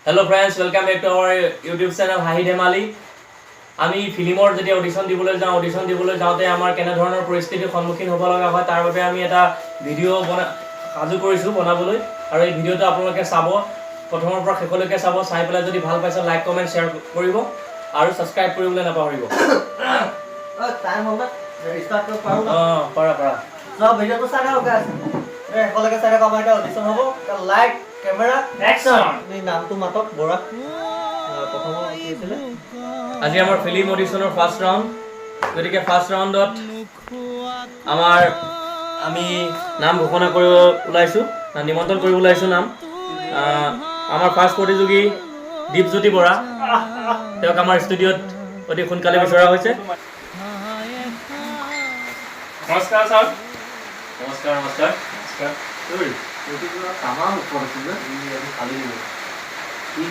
Hello friends, welcome back to our YouTube channel হাঁহি ধেমালি। আমি ফিল্মৰ যেতিয়া অডিশ্যন দিবলৈ যাওঁ, অডিশ্যন দিবলৈ যাওঁতে আমাৰ কেনেধৰণৰ পৰিস্থিতিৰ সন্মুখীন হ'ব লগা হয়, তাৰ বাবে আমি এটা ভিডিঅ' বনা সাজু কৰিছোঁ বনাবলৈ। আৰু এই ভিডিঅ'টো আপোনালোকে চাব, প্ৰথমৰ পৰা শেষলৈকে চাব। চাই পেলাই যদি ভাল পাইছে, লাইক, কমেণ্ট, শ্বেয়াৰ কৰিব আৰু ছাবস্ক্ৰাইব কৰিবলৈ নাপাহৰিব। টাইম হ'ল না, ষ্টাৰ্ট কৰিব পাৰোঁ ন? অঁ, পাৰা পাৰা। চব ভিডিঅ'টো চাই থাকক guys। এই শেষলৈকে চাই থাকক। আমাৰ এতিয়া অডিশ্যন হ'ব। Light, camera, action. আপুনি নামটো মাতক। বৰা, প্ৰথমৰ কি আছিলে? আজি আমাৰ ফিল্ম অডিশ্যনৰ ফাৰ্ষ্ট ৰাউণ্ড। গতিকে ফাৰ্ষ্ট ৰাউণ্ডত আমাৰ আমি নাম ঘোষণা কৰিব ওলাইছোঁ, নিমন্ত্ৰণ কৰিব ওলাইছোঁ নাম। আমাৰ ফাৰ্ষ্ট প্ৰতিযোগী দীপজ্যোতি বৰা, তেওঁক আমাৰ ষ্টুডিঅ'ত অতি সোনকালে বিচৰা হৈছে। নমস্কাৰ ছাৰ। নমস্কাৰ, নমস্কাৰ। নমস্কাৰ। এইটো কিবা তামাম ওপৰত আছিল যে। খালি কি? তুমি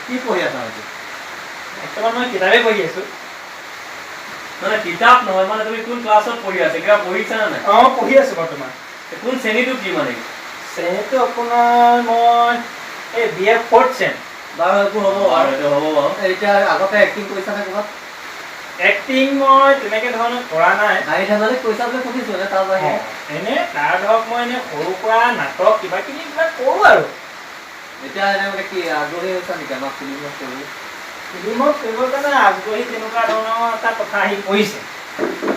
কি পঢ়ি আছা এতিয়া? বৰ্তমান মই কিতাপেই পঢ়ি আছোঁ। মানে কিতাপ নহয়, মানে তুমি কোন ক্লাছত পঢ়ি আছা, কিবা পঢ়িছা নে নাই? অঁ, পঢ়ি আছোঁ বৰ্তমান। কোন শ্ৰেণীটো কি মানে? শ্ৰেণীটো আপোনাৰ মই এই বি এ ফ'ৰ্থ চেম। বাৰু, একো হ'ব বাৰু, বাৰু। এইটো হ'ব বাৰু। এতিয়া আগতে এক্টিং কৰিছা নে ক'ৰবাত? এক্টিং মই তেনেকে ধৰণৰ কৰা নাই। হাঁহি ধেমালি কৰিছা বুলি সুধিছোঁ, এনে তাৰ বাহিৰে? এনে তাৰ ধৰক মই এনে সৰুৰ পৰা নাটক কিবা কিবি এইবিলাক কৰোঁ আৰু। এতিয়া এনে মানে কি আগ্ৰহী হৈছা নেকি আমাৰ ফিল্মত কৰিবলৈ? ফিল্মত কৰিবৰ কাৰণে আগ্ৰহী তেনেকুৱা ধৰণৰ এটা কথা আহি পৰিছে।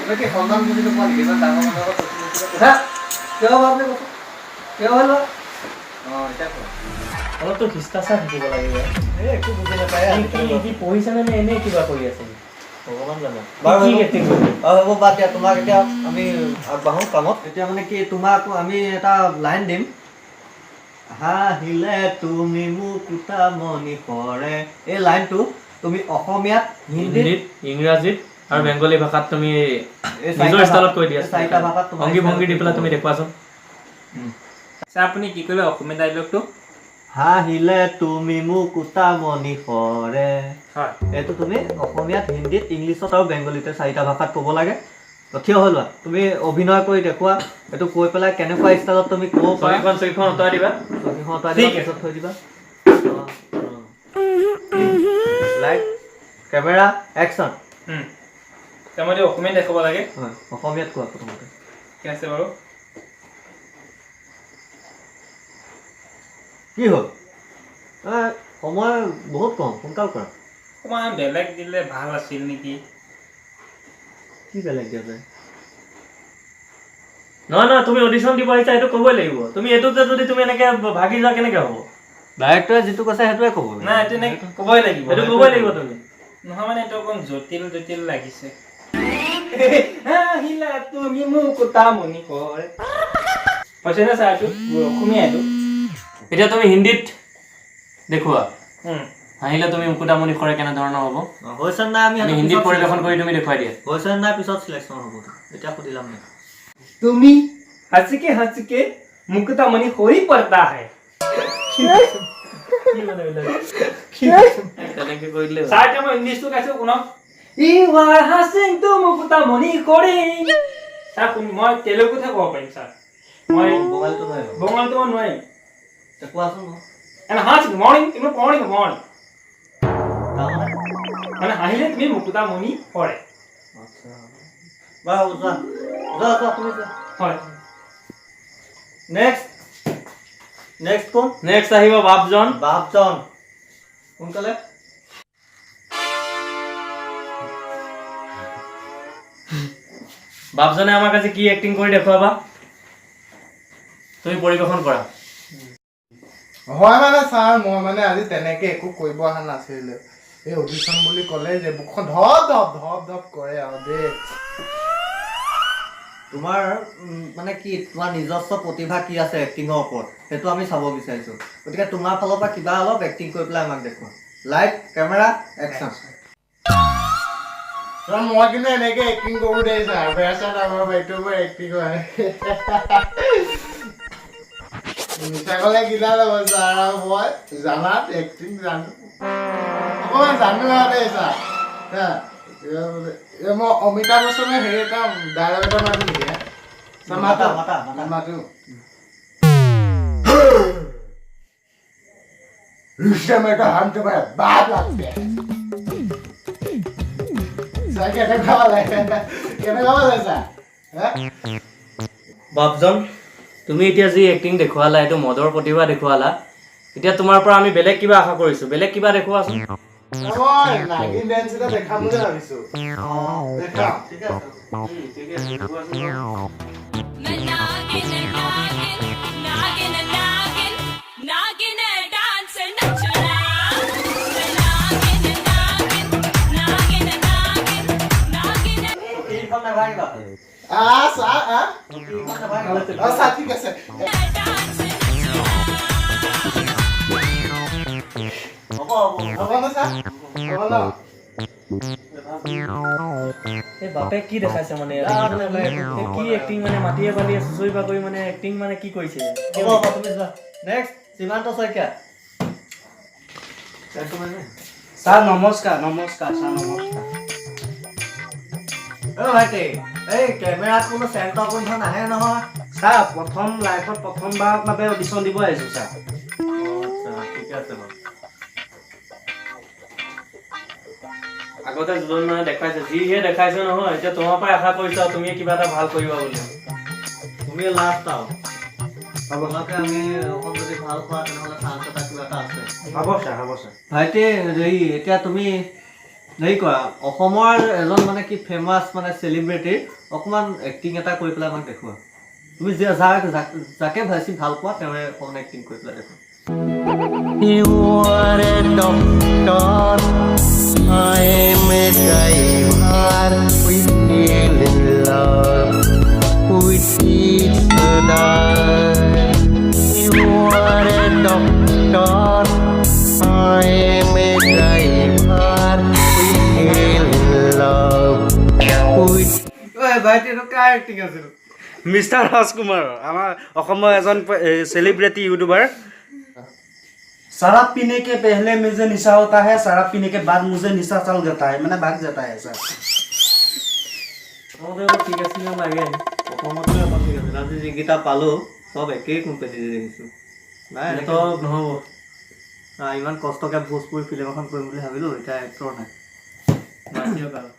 তুমি কি সন্মান বুজি নোপোৱা নেকি? ইমান ডাঙৰ মানুহৰ আগত কৈছোঁ কৈছোঁ। উঠা। কিয় হোৱা বুলি কৈছোঁ? কিয় হ'ল? অঁ, এতিয়া কোৱা। অলপতো শিষ্টাচাৰ থাকিব লাগিব। এই একো বুজি নাপায়। কি কি পঢ়িছা নে নে এনেই কিবা কৰি আছে? ভগৱান জানে বাৰু। কি হ'ব। এক্টিং কৰিছে? বাৰু, হ'ব, বাদ দিয়া। তোমাক এতিয়া আমি আগবাঢ়ো কামত। এতিয়া মানে কি, তোমাক আমি এটা লাইন দিম, "হাঁহিলে তুমি মুকুতা মণি সৰে"। এই লাইনটো তুমি অসমীয়াত, হিন্দীত, হিন্দীত, ইংৰাজীত আৰু বেংগলী ভাষাত তুমি এই নিজৰ চাৰিটা ষ্টাইলত কৈ দিয়া। এই চাৰিটা ভাষাত তোমাৰ অংগী ভংগী দি পেলাই ষ্টাইলত তুমি ক'ব। দেখুৱাচোন। ছাৰ, আপুনি কি ক'লে অসমীয়া ডাইলগটো? "হাঁহিলে তুমি মুকুতা মণি সৰে"। হয়। এইটো তুমি অসমীয়াত, হিন্দীত, ইংলিছত আৰু বেংগলীতে চাৰিটা ভাষাত ক'ব লাগে। তো থিয় হৈ লোৱা, তুমি অভিনয় কৰি দেখুওৱা। এইটো কৈ পেলাই কেনেকুৱা ষ্টাইলত তুমি ক'ব পাৰা। চকীখন চকীখন আঁতৰাই দিবা। চকীখন আঁতৰাই ঠিক দিবা। আছে। পিছত থৈ দিবা। Light, camera, action. এতিয়া মই অসমীয়াত দেখুৱাব লাগে? হয়, অসমীয়াত কোৱা প্ৰথমতে। ঠিক আছে বাৰু। কি হ'ল? সময় বহুত কম, সোনকাল কৰা। অকণমান বেলেগ দিলে ভাল আছিল নেকি? কি বেলেগ দিয়া যায়? নহয় নহয়, তুমি অডিশ্যন দিব আহিছা, সেইটো ক'বই লাগিব। তুমি এইটোতে যদি তুমি এনেকে ভাগি যোৱা, কেনেকে হ'ব? ডাইৰেক্টৰে যিটো কৈছে সেইটোৱে ক'ব লাগিব। নাই, এইটো এনেই ক'বই লাগিব। সেইটো ক'বই লাগিব তুমি। নহয়, মানে এইটো অকণ জটিল জটিল লাগিছে। "হাঁহিলা তুমি মুকুতা মণি সৰে" হৈছে নে ছাৰ? এইটো মোৰ অসমীয়া এইটো। এতিয়া তুমি হিন্দীত দেখুওৱা। "হাঁহিলে তুমি মুকুতামণি সৰে" কেনেধৰণৰ হ'ব? অ, হৈছে নাই আমি আমি সেইটো হিন্দীত পিছত পৰিৱেশন কৰি তুমি দেখুৱাই দিয়া। হৈছে নাই পিছত চিলেকশ্যন হ'ব। এতিয়া সুধি লাম নাই। তুমি हंस के हंस के मुकुता मणि खोरी पड़ता है। কি মানে এইবিলাক? তেনেকে কৰি দিলে হ'ল। ছাৰ, এতিয়া মই ইংলিছটো গাইছো, শুনক। You are হাসিং তো মুকুতা মণি খৰি। ছাৰ, শুন, মই তেলেগুতহে ক'ব পাৰিম ছাৰ। মই বঙালীটো নোৱাৰিব? বঙালীটো মই নোৱাৰিম। এতিয়া কোৱাচোন মোক। এনে হাসিং মৰ্ণিং তুমি মৰ্ণিং মৰ্ণিং। তাৰমানে? মানে হাঁহিলে তুমি মুকুতা মণি সৰে। আচ্ছা, বাৰু, যোৱা যোৱা যোৱা, তুমি যোৱা। হয়। নেক্সট, নেক্সট কোন? নেক্সট আহিব বাপজন। বাপজন, সোনকালে। বাপজনে আমাক আজি কি এক্টিং কৰি দেখুৱাবা? তুমি পৰিৱেশন কৰা। হয়, মানে ছাৰ, মই মানে আজি তেনেকে একো কৰিব অহা নাছিলে। এই অডিশ্যন বুলি ক'লে যে বুকুখন ধপ ধপ ধপ ধপ কৰে আৰু দেই। তোমাৰ মানে কি, তোমাৰ নিজস্ব প্ৰতিভা কি আছে এক্টিঙৰ ওপৰত, সেইটো আমি চাব বিচাৰিছোঁ। গতিকে তোমাৰ ফালৰ পৰা কিবা অলপ এক্টিং কৰি পেলাই আমাক দেখুওৱা। Light, camera, action. Sir, মই কিন্তু এনেকে এক্টিং কৰোঁ দেই ছাৰ, বেয়া ছাৰ নাপাব, এইটো মোৰ এক্টিং হয়। মিছা ক'লে কিনা যাব ছাৰ? আৰু মই জানাত এক্টিং জানো, অকণমান জানো আৰু দেই ছাৰ। হা, এই মই অমিতাভ বচ্চনৰ হেৰি এটা ডাইলগ এটা মাতো নেকি হে? ছাৰ, মাতো? মাতা, মাতা, মাতা। মাতো। रिश्ते में तो हम तुम्हारे बाप लगते हैं। ছাৰ, কেনেকুৱা পালে? কেনেকুৱা পালে ছাৰ, হা? বাপজন, তুমি এতিয়া যি এক্টিং দেখুৱালা, এইটো মদৰ প্ৰতিভা দেখুৱালা। এতিয়া তোমাৰ পৰা আমি বেলেগ কিবা আশা কৰিছোঁ, বেলেগ কিবা দেখুৱাচোন। মই নাগিন ডেন্স এটা দেখাম বুলি ভাবিছো। দেখাম। ঠিক আছে। मैं नागिन नागिन नागिन नागिन नागिन डांस नचना, मैं नागिन नागिन नागिन नागिन नागिन। এইখন নাভাঙিবা। ছাৰ, এইখন নাভাঙিবা। ছাৰ, ঠিক আছে। डांस नचना। হ'ব, হ'ব। হ'ব ন ছাৰ? হ'ব ন? এই বাপে কি দেখাইছে মানে ইয়াত? এই কি এক্টিং মানে, মাটিয়ে বালিয়ে চুচৰি বাগৰি মানে এক্টিং মানে কি কৰিছে? হ'ব, হ'ব, তুমি যোৱা। নেক্সট সীমান্ত শইকীয়া। ছাৰ নমস্কাৰ, নমস্কাৰ ছাৰ, নমস্কাৰ। অ ভাইটি, এই কেমেৰাত কোনো চেণ্টৰ গোন্ধ নাহে নহয়। ছাৰ, প্ৰথম লাইফত প্ৰথমবাৰৰ বাবে অডিশ্যন দিব আহিছোঁ ছাৰ। আচ্ছা, ঠিকে আছে বাৰু। আগতে যোন মানে দেখাইছে, যিহে দেখাইছে নহয়, এতিয়া তোমাৰ পৰাই আশা কৰিছো আৰু তুমি কিবা এটা ভাল কৰিবা বুলি। তুমি লাষ্ট আৰু তোমাকে আমি অকণ যদি ভাল পোৱা, তেনেহ'লে চান্স এটা কিবা এটা আছে। হ'ব ছাৰ, হ'ব ছাৰ। ভাইটি, হেৰি, এতিয়া তুমি হেৰি কৰা, অসমৰ এজন মানে কি ফেমাছ মানে চেলিব্ৰিটিৰ অকণমান এক্টিং এটা কৰি পেলাই আমাক দেখুওৱা। তুমি যে যাকে বেছি ভাল পোৱা, তেওঁৰে অকণমান এক্টিং কৰি পেলাই দেখুওৱা। You are a doctor, I am a driver. We fell in love with each other. You are a doctor, I am a driver. We fell in love with ঐ ভাইটি, এইটো কাৰ এক্টিং আছিল? মিষ্টাৰ ৰাজকুমাৰ, আমাৰ অসমৰ এজন চেলিব্ৰিটি ইউটিউবাৰ। शराब पीने के पहले मुझे निशा होता है, शराब पीने के बाद मुझे निशा चल जाता है, मैंने भाग जाता है सर। প্ৰথমতে অলপ ঠিক আছিলে লাগে। প্ৰথমতে অকণ ঠিক আছিল, আজি যিকেইটা পালোঁ চব একেই কোম্পানীৰ দেখিছোঁ। নাই, এনেকে এনেকে নহ'ব। ইমান কষ্টকে ভোজপুৰী ফিল্ম এখন কৰিম বুলি ভাবিলোঁ, এতিয়া এক্টৰ নাই। বাদ দিয়ক আৰু।